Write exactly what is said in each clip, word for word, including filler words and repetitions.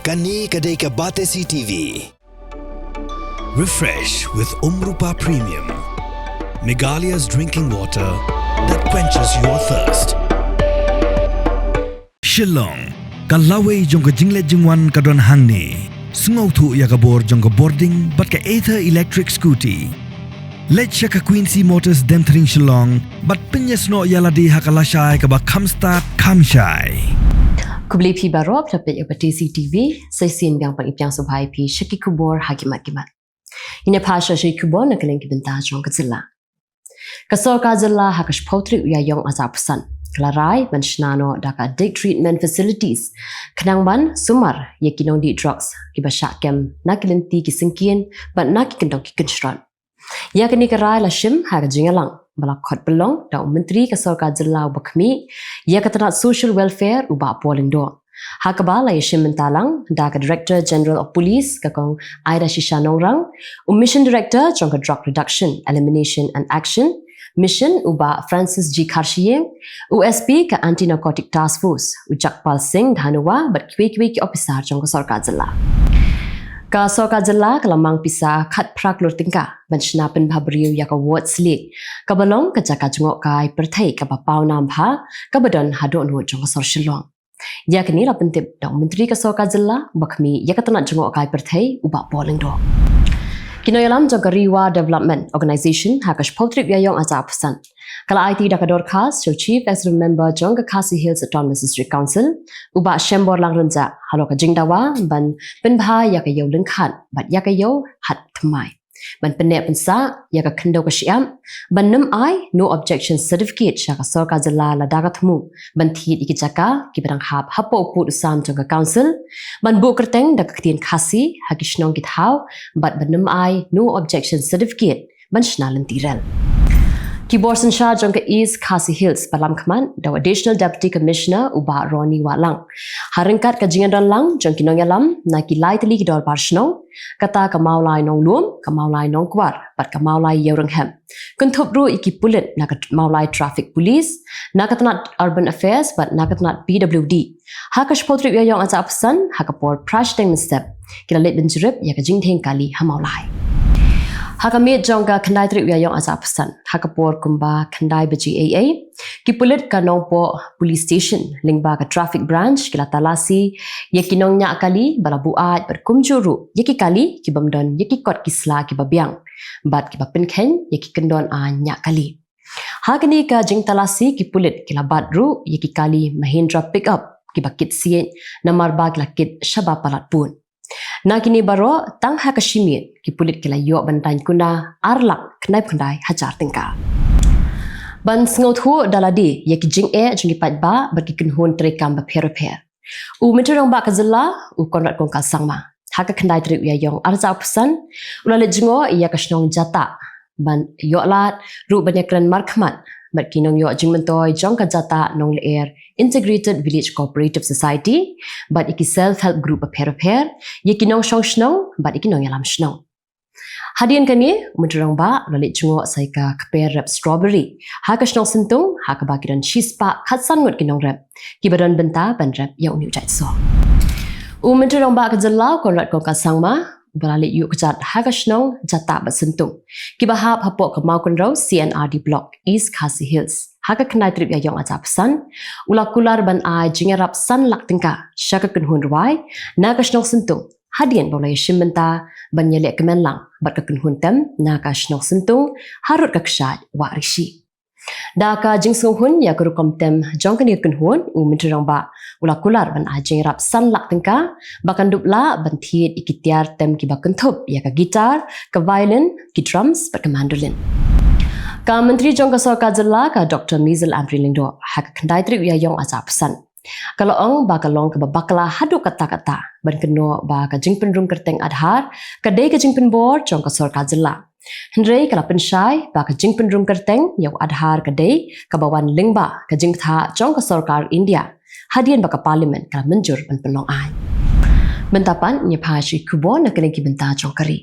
Kane ka dei ka Batesi T V. Refresh with Umrupa Premium, Meghalaya's drinking water that quenches your thirst. Shillong, ka lawei jong ka jingleit jingwan ka don hangne. Sngewthuh ïa ka bor jong ka bording bad ka Ather electric scooty. Leit sha ka Quincy Motors Demthring Shillong bad pynïasnoh ïa lade ha ka lashai kaba kham stad kham shai. Khublei phi baroh, phi la peit ïa ka Batesi T V, sa shisien biang pat ngi pdiang sngewbha ïa phi sha ki khubor ha ki mat ki mat. Ngin ïa phai sha ki khubor na ka liang ki bynta jong ka jylla. Ka sorkar jylla ha ka shiphew tarik u Ïaïong arhajar arphew san ka la rai ban shna noh da ka Addict Treatment Facilities khnang ban sumar ïa ki nongdih drugs kiba shah kem na ki lynti ki syngkien bad na ki kyndong ki kynshrot. Ïa kane ka rai la shim ha ka jingïalang ba la khot pynlong da u Myntri ka sorkar jylla uba khmih ïa ka tnat Social Welfare, u Bah Paul Lyngdoh, ha kaba la ïashim bynta lang da ka Director General of Police, ka Kong Ida Shisha Nongrang, u Mission Director jong ka Drug Reduction, Elimination and Action Mission, u Bah Francis G Kharshiing, u S P ka Anti Narcotic Task Force, u Jagpal Singh Dhanoa, bad kiwei kiwei ki ophisar jong ka sorkar jylla. Ka sorkar jylla ka la mang pisa khatphra klur tyngka ban shna pynbha briew ïa ka ward Sliek, kaba long ka jaka jngohkai pyrthei kaba pawnam bha, kaba don ha dohnud jong ka sor Shillong. Ïa kane la pyntip da u Myntri ka sorkar jylla uba khmih ïa ka tnat jngohkai pyrthei, u Bah Paul Lyngdoh. Ki nongïalam jong ka Ri War Development Organisation ha ka shiphew tarik u Ïaïong arhajar arphew san ka la aiti da ka dorkhas sha u Chief Executive Member jong ka Khasi Hills Autonomous District Council, u Bah Shembor Langryngkhat, halor ka jingdawa ban pynbha ïa ka ïew lyngkhat bad ïa ka ïew hat thymmai, ban pynneh pynsah ïa ka khyndew ka shyiap, ban nym ai no objection certificate sha ka sorkar jylla lada ka thmu ban thied ïa ki jaka kiba dang hap hapoh u pud u sam jong ka council, ban buh kyrteng da ka ktien Khasi ha ki shnong ki thaw, bad ban nym ai no objection certificate ban shna lynti rel. Ki bor synshar jong ka East Khasi Hills ba lam khmat da u Additional Deputy Commissioner, u Bah Ronnie Wahlang, ha ryngkat ka jingïadon lang jong ki nongïalam na ki lai tylli ki dorbar shnong, kata ka Mawlai Nonglum, ka Mawlai Nongkwar bad ka Mawlai Ïewrynghep. Kynthup ruh ïa ki pulit na ka Mawlai Traffic Police, na ka tnat Urban Affairs bad na ka tnat P W D, ha ka shiphew tarik u Ïaïong arhajar arphew san ha ka por phra shiteng mynstep, ki la leit ban jurip ïa ka jingdheng kali ha Mawlai. Ha ka miet jong ka khyndai tarik u Ïaïong arhajar arphew san ha ka por kumba khyndai baje eiei, ki pulit ka Nongpoh Police Station lyngba ka Traffic Branch ki la talasi ïa ki nongñiah kali ba la buaid bad kumjuh ruh ïa ki kali ki bym don ïa ki kot ki sla kiba biang bad kiba pynkheiñ ïa ki kyndon aiñ ñiah kali. Ha kane ka jingtalasi ki pulit ki la bat ruh ïa ki kali Mahindra pickup kiba kit siej, namar ba ki la kit shaba palat pud. Na kine baroh, tang ha ka shi miet ki pulit ki la ïoh ban daiñ kuna ar lak khyndai phew khyndai hajar tyngka. Ban sngewthuh da lade ïa ki jingeh jong ki paidbah bad ki kynhun treikam bapher bapher, u Myntri Rangbah ka jylla, u Conrad Kongkal Sangma, ha ka khyndai tarik u Ïaïong arhajar arphew san, u la leit jngoh ïa ka shnong Jatah ban ïoh lad ruh ban ïakren markhmat bad ki nongïoh jingmyntoi jong ka Jatah Nonglyer Integrated Village Cooperative Society bad ïa ki self help group bapher bapher, ïa ki nongshong shnong bad ïa ki nongïalam shnong. Hadien kane, u Myntri Rangbah u la leit jngoh sa ïa ka kper rep strawberry ha ka shnong Syntung, ha kaba ki don shispah khatsan ngut ki nongrep kiba don bynta ban rep ïa une u jait soh. U Myntri Rangbah ka jylla, u Conrad Kongkal Sangma, uba la leit ïuh kjat ha ka shnong Jatah bad Syntung, kiba hap hapoh ka Mawkynrew C and R D Block, East Khasi Hills, ha ka khyndai tarik u Ïaïong arhajar arphew san, u la kular ban ai jingïarap san lak tyngka sha ka kynhun rwai na ka shnong Syntung, hadien ba u la ïashim bynta ban ïaleh kmen lang bad ka kynhun tem na ka shnong Syntung harud ka kshaid Wah Rishi. Da ka jingsngewhun ïa ka rukom tem jong kane ka kynhun, u Myntri Rangbah u la kular ban ai jingïarap san lak tyngka ba kan dup lah ban thied ïa ki tiar tem kiba kynthup ïa ka guitar, ka violin, ki drums bad ka mandolin. Ka Myntri jong ka Sorkar Jylla, ka Doktor Maisel Ampareen Lyngdoh, ha ka khyndai tarik u Ïaïong arhajar arphew san, ka la ong ba ka long kaba bakla haduh katta katta ban kynnoh ba ka jingpynrung kyrteng Aadhaar ka dei ka jingpynbor jong ka Sorkar Jylla. Hynrei ka la pynshai ba ka jingpynrung kyrteng ïa u Aadhaar ka dei kaba wan lyngba ka jingthaw jong ka Sorkar India, hadien ba ka Parliament ka la mynjur ban pynlong aiñ. Mynta pat, ngin ïa phai sha ki khubor na ka liang ki bynta jong ka ri.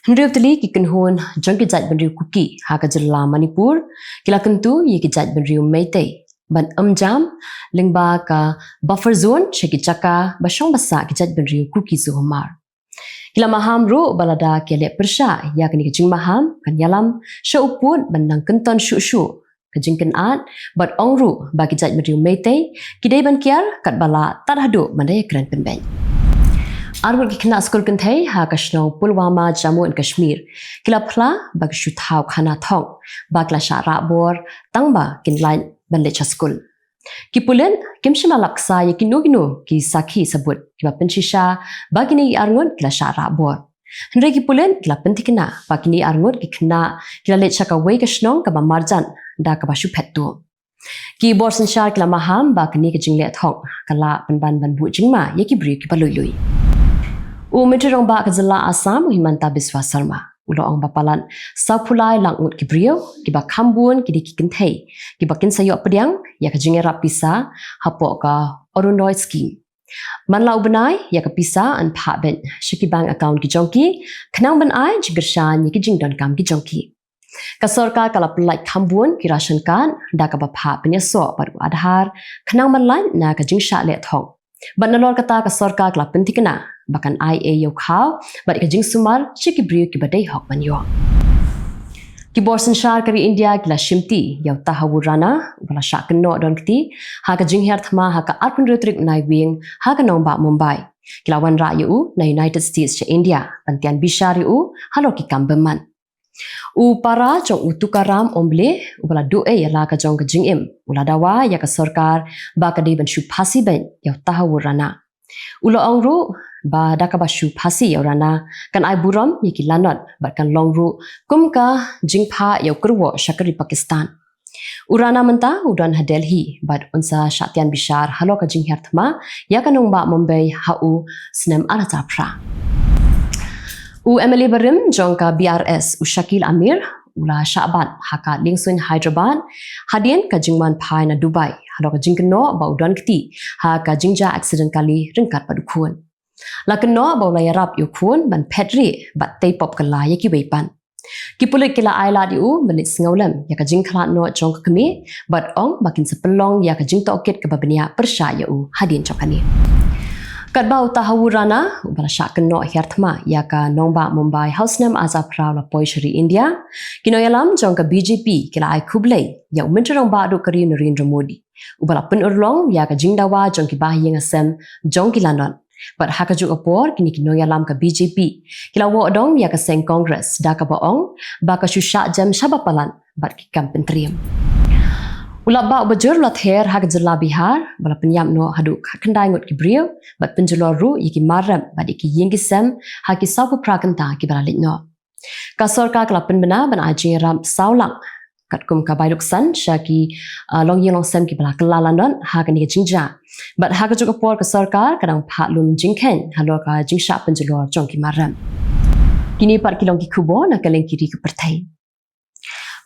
Hynriew tylli ki kynhun jong ki jaitbynriew Kuki ha ka jylla Manipur ki la kyntu ïa ki jaitbynriew Meitei ban ym jam lyngba ka buffer zone sha ki jaka ba shong ba sah ki jaitbynriew Kuki Zo Hmar. Ki la maham ruh ba lada ki leh pyrshah ïa kane ka jingmaham kan ïalam sha u pud ban nang kynton shuh shuh ka jingkynad bad ong ruh ba ki jaitbynriew Meitei ki dei ban kiar katba lah tad haduh ban da ïakren pynbeit. Arngut ki khynnah skul kynthei ha ka shnong Pulwama, Jammu and Kashmir ki la phla ba ki shu thaw khana thong ba ki la shah rah bor tang ba kin lait ban leit sha skul. Ki pulit kim shym la lap ksa ïa kino kino ki sakhi sabut kiba pynshisha ba kine ki arngut ki la shah rah bor. Hynrei ki pulit ki la pynthikna ba kine arngut ki khynnah ki la leit sha kawei ka shnong kaba marjan da kaba shu phet tuh. Ki bor synshar ki la maham ba kane ka jingleh thong ka lah pynban ban buh jingma ïa ki briew kiba lui lui. U Myntri Rangbah ka jylla Assam, u Himanta Biswa Sarma, u la ong ba palat sawphew lai lak ngut ki briew kiba kham bun ki dei ki kynthei kiba kin sa ïoh pdiang ïa ka jingïarap pisa hapoh ka Orunodoi Scheme. Man la u bnai ïa ka pisa yn phah beit sha ki bank account ki jong ki khnang ban ai jingkyrshan ïa ki jingdonkam ki jong ki. Ka sorkar ka la pyllait kham bun ki ration card da kaba phah pynïasoh bad u Aadhaar khnang ban lait na ka jingshah leh thong. Bad nalor kata ka sorkar ka la pynthikna ba kan ai ei ïa u khaw bad ka jingsumar sha ki briew kiba dei hok ban ïoh. Ki bor synshar ka ri India ki la shimti ïa u Tahawwur Rana uba la shah kynnoh don kti ha ka jinghiar thma ha ka arphew hynriew tarik u Naiwieng ha ka nongbah Mumbai. Ki la wanrah ïa u na United States sha India ban tian bishar ïa u halor ki kam bymman. U para jong u Tukaram Ombole uba la duh ei ïa la ka jong ka jingim u la dawa ïa ka sorkar ba ka dei ban shu phasi beit ïa u Tahawwur Rana. U la ong ruh ba da kaba shu phasi ïa u Rana kan ai burom ïa ki lanot bad kan long ruh kum ka jingphah ïa u kyrwoh sha ka ri Pakistan. U Rana mynta u don ha Delhi bad un sa shah tian bishar halor ka jinghiar thma ïa ka nongbah Mumbai ha u snem ar hajar phra. U M L A barim jong ka B R S u Shakil Amir u la shah bat ha ka liengsuiñ Hyderabad hadien ka jingwan phai na Dubai halor ka jingkynnoh ba u don kti ha ka jingjia accident kali ryngkat bad u khun. La kynnoh ba u la ïarap ïa u khun ban phet rieh bad tei pop kylla ïa kiwei pat. Ki pulit ki la ai lad ïa u ban leit sngewlem ïa ka jingkhlad noh jong ka kmie bad ong ba kin sa pynlong ïa ka jingtohkit kaba bniah pyrshah ïa u hadien jong kane. Katba u Tahawwur Rana uba la shah kynnoh hiar thma ïa ka nongbah Mumbai ha u snem ar hajar phra u la poi sha ri India, ki nongïalam jong ka B J P ki la ai khublei ïa u Myntri Rangbah duh ka ri Narendra Modi uba la pynurlong ïa ka jingdawa jong ki bahaïing hasem jong ki lanot. Bad ha kajuh ka por kine ki nongïalam ka B J P ki la wad dong ïa ka seng Congress da kaba ong ba ka shu shah jem shaba palat bad ki kam pyntriem. U Lapbah uba jur u la ther ha ka jylla Bihar ba la pynïap noh haduh khatkhyndai ngut ki briew bad pynjulor ruh ïa ki mar rep bad ïa ki ïing ki sem ha ki sawphew phra kynta kiba la leit noh. Ka sorkar ka la pynbna ban ai jingïarap saw lak katkum ka bai luksan sha ki, ah, longïing longsem kiba la kylla lanot ha kane ka jingjia. Bad ha kajuh ka por ka sorkar ka dang phah lum jingkheiñ halor ka jingshah pynjulor jong ki mar rep. Kine pat ki long ki khubor na kylleng ki ri ka pyrthei.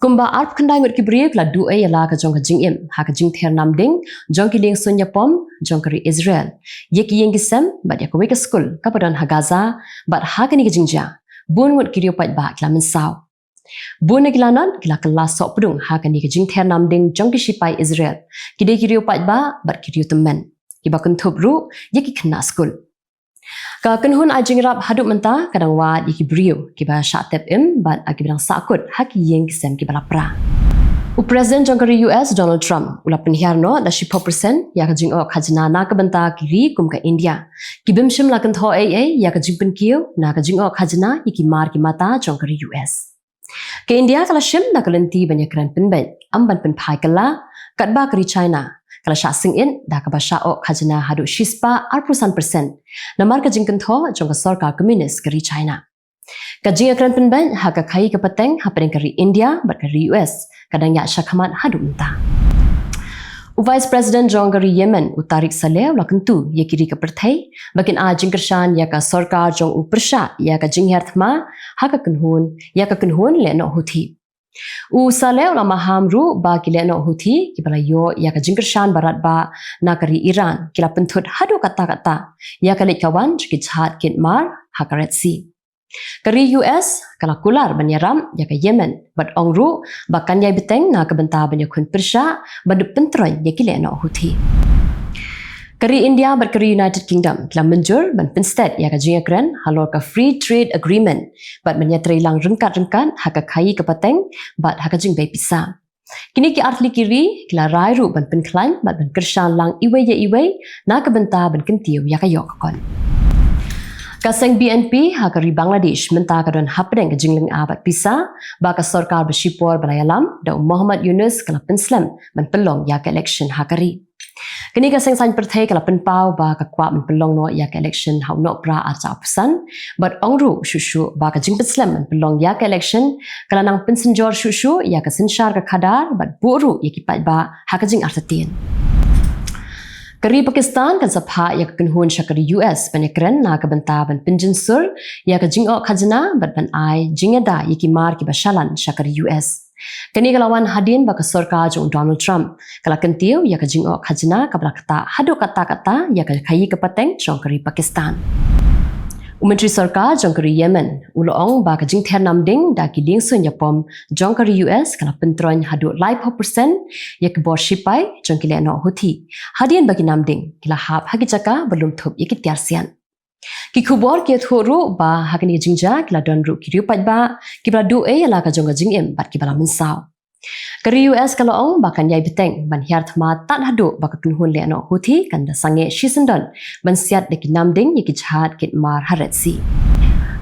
Kumba arphew khyndai ngut ki briew ki la duh ei ïa la ka jong ka jingim ha ka jingther namding jong ki liengsuiñ ïapom jong ka ri Israel ïa ki ïing ki sem bad ïa kawei ka skul kaba don ha Gaza. Bad ha kane ka jingjia bun ngut ki riew paidbah ki la mynsaw. Bun na ki lanot ki la kylla sohpdung ha kane ka jingther namding jong ki shipai Israel. Ki dei ki riew paidbah bad ki riew tymmen kiba kynthup ruh ïa ki khynnah skul. Ka kynhun ai jingïarap haduh mynta ka dang wad ïa ki briew kiba shah tep im bad kiba dang sahkut ha ki ïing ki sem kiba la pra. U President jong ka ri U S Donald Trump u la pynhiar noh da shiphew percent ïa ka jingoh khajna na ka bynta ki ri kum ka India kiba ym shym la kynthoh ei ei ïa ka jingpynkiew na ka jingoh khajna ïa ki mar ki mata jong ka ri U S. Ka India ka la shim da ka lynti ban ïakren pynbeit, ym ban pynphai kylla, katba ka ri China ka la shah syngied da kaba shah oh khajna haduh shispah arphew san percent namar ka jingkynthoh jong ka sorkar komunis ka ri China. Ka jingïakren pynbeit ha ka khaïi ka pateng hapdeng ka ri India bad ka ri U S ka dang ïaid shakhmat haduh mynta. U Vice President jong ka ri Yemen, u Tariq Saleh, u la kyntu ïa ki ri ka pyrthei ba kin ai jingkyrshan ïa ka sorkar jong u pyrshah ïa ka jinghiar thma ha ka kynhun, ïa ka kynhun lehnoh Houthi. U Saleh u la maham ruh ba ki lehnoh Houthi kiba la ïoh ïa ka jingkyrshan baratbah na ka ri Iran ki la pynthut haduh katta katta ïa ka leit ka wan jong ki jahaj kit mar ha ka Red Sea. Ka ri U S ka la kular ban ïarap ïa ka Yemen bad ong ruh ba kan ïai bteng na ka bynta ban ïakhun pyrshah ban da pyntroiñ ïa ki lehnoh Houthi. Ka ri India bad ka ri United Kingdom ki la mynjur ban pynstet ïa ka jingïakren halor ka Free Trade Agreement bad ban ïatreilang ryngkat-ryngkat ha ka khaïi ka pateng bad ha ka jingbei pisa. Kine ki artylli ki ri ki la rai ruh ban pynkhlaiñ bad ban kyrshan lang iwei ïa iwei na ka bynta ban kyntiew ïa ka ïoh ka kot. Ka seng B N P ha ka ri Bangladesh mynta ka don hapdeng ka jinglynga bad pisa ba ka sorkar ba shipor ba la ïalam da u Muhammad Yunus ka la pynslem ban pynlong ïa ka election ha ka ri. Kane ka seng saiñ pyrthei ka la pynpaw ba ka kwah ban pynlong noh ïa ka election ha u Nohprah arhajar arphew san bad ong ruh shuh shuh ba ka jingpynslem ban pynlong ïa ka election ka la nang pynsynjor shuh shuh ïa ka synshar ka khadar bad buh ruh ïa ki paidbah ha ka jingartatien. Ka ri Pakistan kan sa phah ïa ka kynhun sha ka ri U S ban ïakren na ka bynta ban pynjynsur ïa ka jingoh khajna bad ban ai jingïada ïa ki mar kiba shalan sha ka ri U S. Kane ka la wan hadien ba ka sorkar jong u Donald Trump ka la kyntiew ïa ka jingoh khajna kaba la ktah haduh katta katta ïa ka khaïi ka pateng jong ka ri Pakistan. U Myntri Sorkar jong ka ri Yemen u la ong ba ka jingther namding da ki liengsuiñ ïapom jong ka ri U S ka la pyntroiñ haduh laiphew percent ïa ki bor shipai jong ki lehnoh Houthi hadien ba ki namding ki la hap ha ki jaka ba lum thup ïa ki tiar siat. Ki khubor ki ïathuh ruh ba ha kane ka jingjia ki la don ruh ki riew paidbah kiba la duh ei ïa la ka jong ka jingim bad kiba la mynsaw. Ka ri U S ka la ong ba kan ïai bteng ban hiar thma tad haduh ba ka kynhun lehnoh Houthi kan da sangeh shisyndon ban siat da ki namding ïa ki jahaj kit mar ha Red Sea.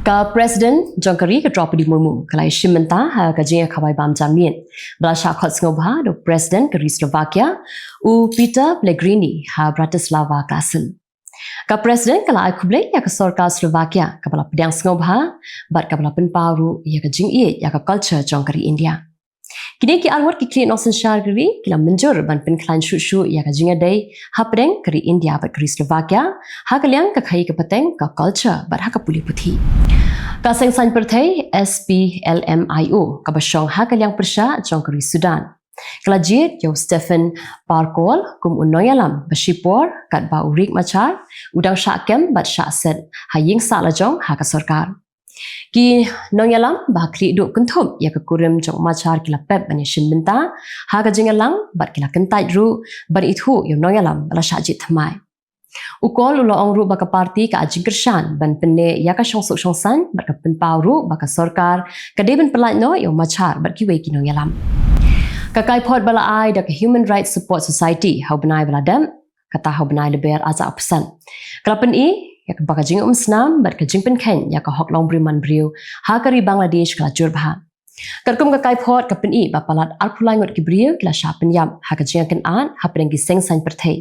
Ka President jong ka ri ka Droupadi Murmu ka la ïashim bynta ha ka jingïakhawai bam jamiet ba la shah khot sngewbha da u President ka ri Slovakia u Peter Pellegrini ha Bratislava, Kassel. Ka President ka la ai khublei ïa ka sorkar Slovakia kaba la pdiang sngewbha bad kaba la pynpaw ruh ïa ka jingïeit ïa ka culture jong ka ri India. Kine ki arngut ki khlieh nongsynshar ka ri ki la mynjur ban pynkhlaiñ shuh shuh ïa ka jingïadei hapdeng ka ri India bad ka ri Slovakia ha ka liang ka khaïi ka pateng, ka culture bad ha ka pule puthi. Ka seng saiñ pyrthei S P L M I O kaba shong ha ka liang pyrshah jong ka ri Sudan ka la jied ïa u Stephen Parkol kum u nongïalam ba shipor katba u Riek Machar u dang shah kem bad shah set ha ïing sah lajong ha ka sorkar. Ki nongïalam ba ha khlieh duh kynthup ïa ka kurim jong u Machar ki la pep ban ïashim bynta ha ka jingïalang bad ki la kyntait ruh ban ithuh ïa u nongïalam ba la shah jied thymmai. U Kol u la ong ruh ba ka party ka ai jingkyrshan ban pynneh ïa ka shongsuk shongsaiñ bad ka pynpaw ruh ba ka sorkar ka dei ban pyllait noh ïa u Machar bad kiwei ki nongïalam. Ka kaiphod ba la ai da ka Human Rights Support Society ha u bnai ba la dep, kata ha u bnai Lber arhajar arphew san, ka la pyni ïa kaba ka jingumsnam bad ka jingpynkheiñ ïa ka hok longbriew manbriew ha ka ri Bangladesh ka la jur bha. Katkum ka kaiphod ka pyni ba palat arphew lai ngut ki briew ki la shah pynïap ha ka jingïakynad hapdeng ki seng saiñ pyrthei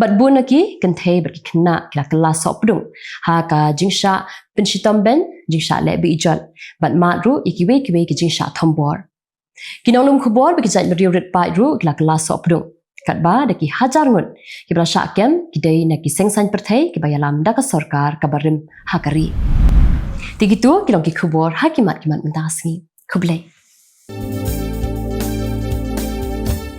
bad bun na ki kynthei bad ki khynnah ki la kylla sohpdung ha ka jingshah pynshitom beiñ, jingshah leh be-ijot bad mad ruh ïa kiwei kiwei ki jingshah thombor. Ki nonglum khubor bad ki jait briew rit paid ruh ki la kylla sohpdung, katba da ki hajar ngut kiba la shah kem ki dei na ki seng saiñ pyrthei kiba ïalam da ka sorkar kaba rim ha ka ri. Te kito ki long ki khubor ha ki mat ki mat mynta ka sngi. Khublei.